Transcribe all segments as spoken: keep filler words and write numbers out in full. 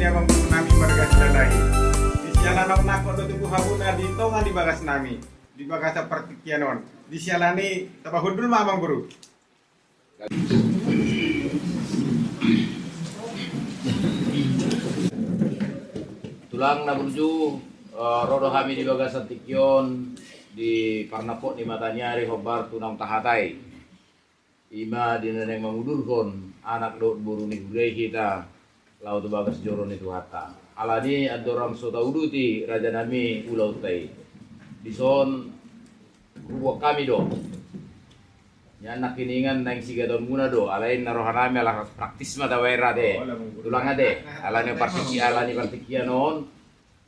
Amang guru nami marga Silalahi. Di siala naung nangkok do tubu hamuna di tonga ni bagas nami, di bagasan partingkian on. Di siala ni i, taba hundul ma amang guru. Tulang na burju, eh, ro do hami di bagasan tingki on, di parnangkok ni mata ni ari hombar tu naung tahatai. Ima di na naeng mangudurhon anak dohot boru ni huria i hita, laho tu bagas joro ni Tuhanta. Alani andorang so tauduti raja nami ulaonta i, dison huboan hami do. Nian nangkiningan naeng sigataon muna do, alai na roha nami ala praktis ma tabaen ate. Tulang ate, alani partingki-, alani partingkian on,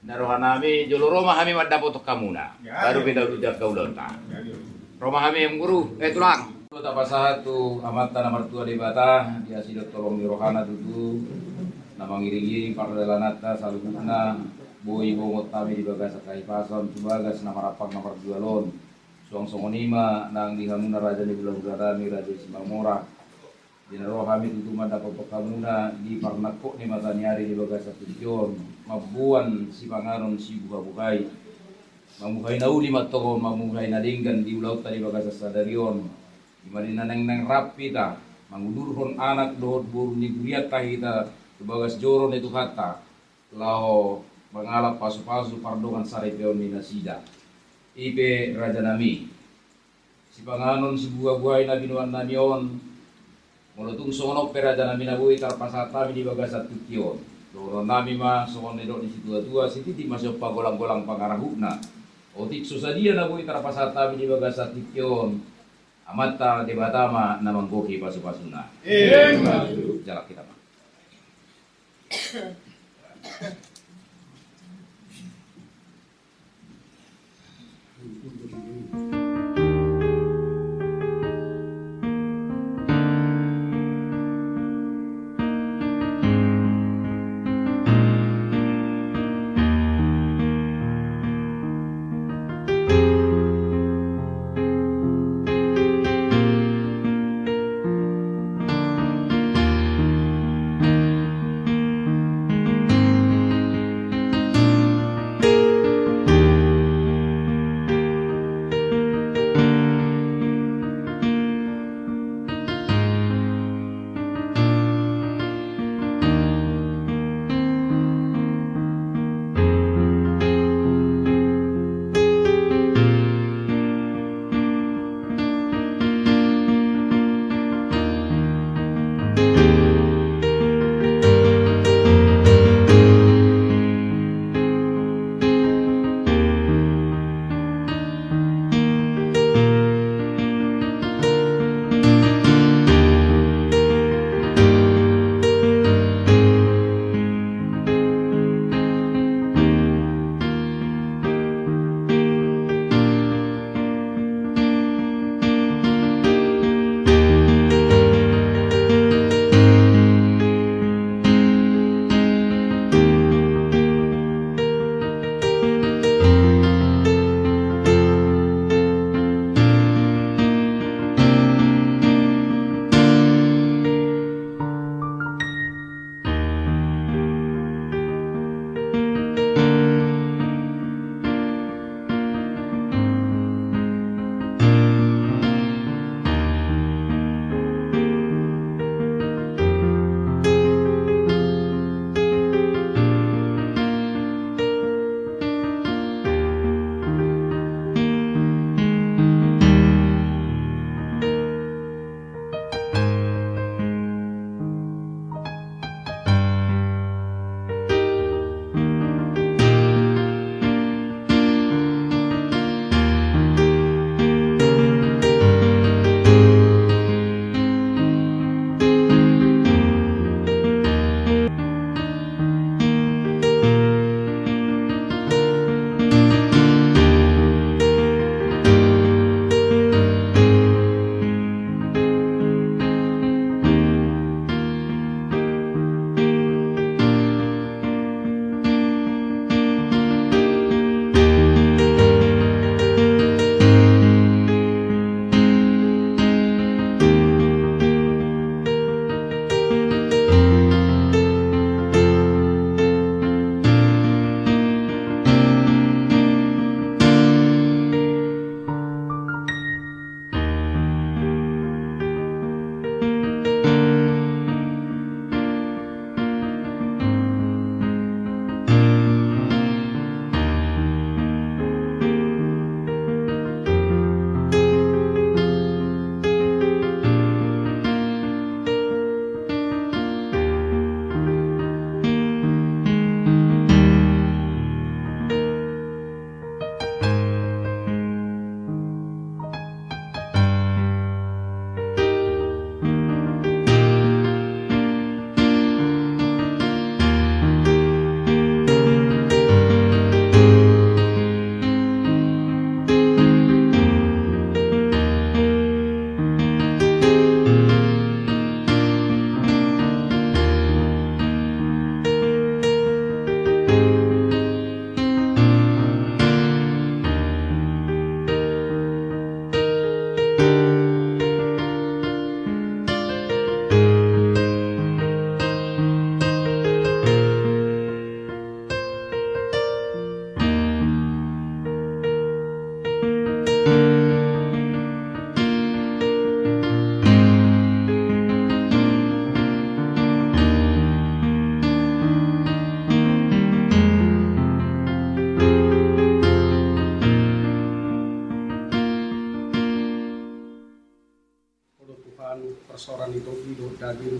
na roha nami jolo ro ma hami mandapothon hamuna. Baru pe tauduti angka ulaonta. Ro ma hami amang guru, eh tulang. Tapasahat tu Amanta na martua Debata, di asi dohot holong ni rohana tutu, na mangiring-iring pardalananta saluhutna, boi bongot hami di bagasan hahipason, tu bagas na marampang na marjual on. Suang songon i ma nang di hamuna raja ni hulahula nami, Raja Simanjorang. Di na ro hami tutu mandapothon hamuna di parnangkok ni mata ni ari di bagasan tingki on, mamboan sipanganon sibuha-buhai, mamuhai na uli ma antong on, mamuhai na denggan di ulaonta di bagasan sadari on. Ima di na naeng, naeng rap hita mangudurhon anak dohot boru ni hurianta hita tu bagas joro ni Tuhanta, laho mangalap pasu-pasu pardongansaripeon ni nasida. I pe raja nami, sipanganon sibuha-buhai na binoan nami on, molo tung songon on pe raja nami na boi tarpasahat hami di bagasan tingki on, dohonon nami ma songon nidok ni situa-tua, sititi ma sian pagolang-golang pangarahutna. Otik so sadia na boi tarpasahat hami di bagasan tingki on, Amanta Debata ma na manggohi pasu-pasuna. Emma tutu. Jalang hita ma.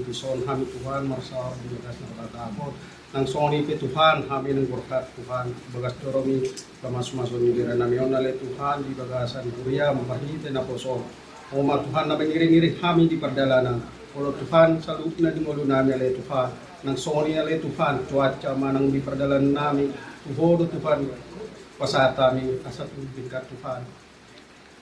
Dison hami Tuhan marsaor di bagas na hutataphon. Nang songon i pe Tuhan, hami nang borhat Tuhan, bagas joromi, pamasumasu ni bere nami on ale Tuhan, di bagasan huria marhite naposo. Oma Tuhan na mangiringiring hami di pardalanan. Olo Tuhan, saluhutna di ngolu nami ale Tuhan. Nang songon i ale Tuhan, cuaca manang di pardalanan nami. Tu Ho do Tuhan, pasahat hami, asa tu tingkat Tuhan.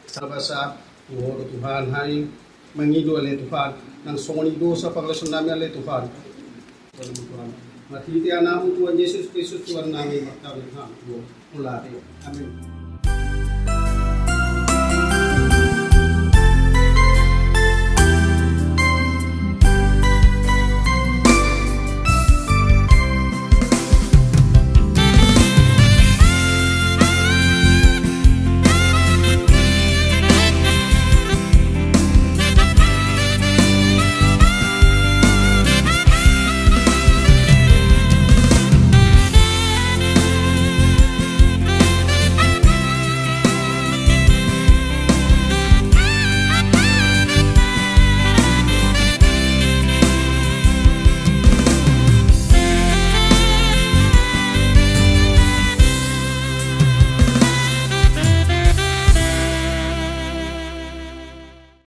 Sabasa, tu Ho do Tuhan, hami mangido ale Tuhan. Nang songon i dosa pangalaosion nami ale Tuhan. Marhite Anakmu Tuhan Jesus Kristus Tuhan nami, martangiang hami tu Ho. Mulai. Amin.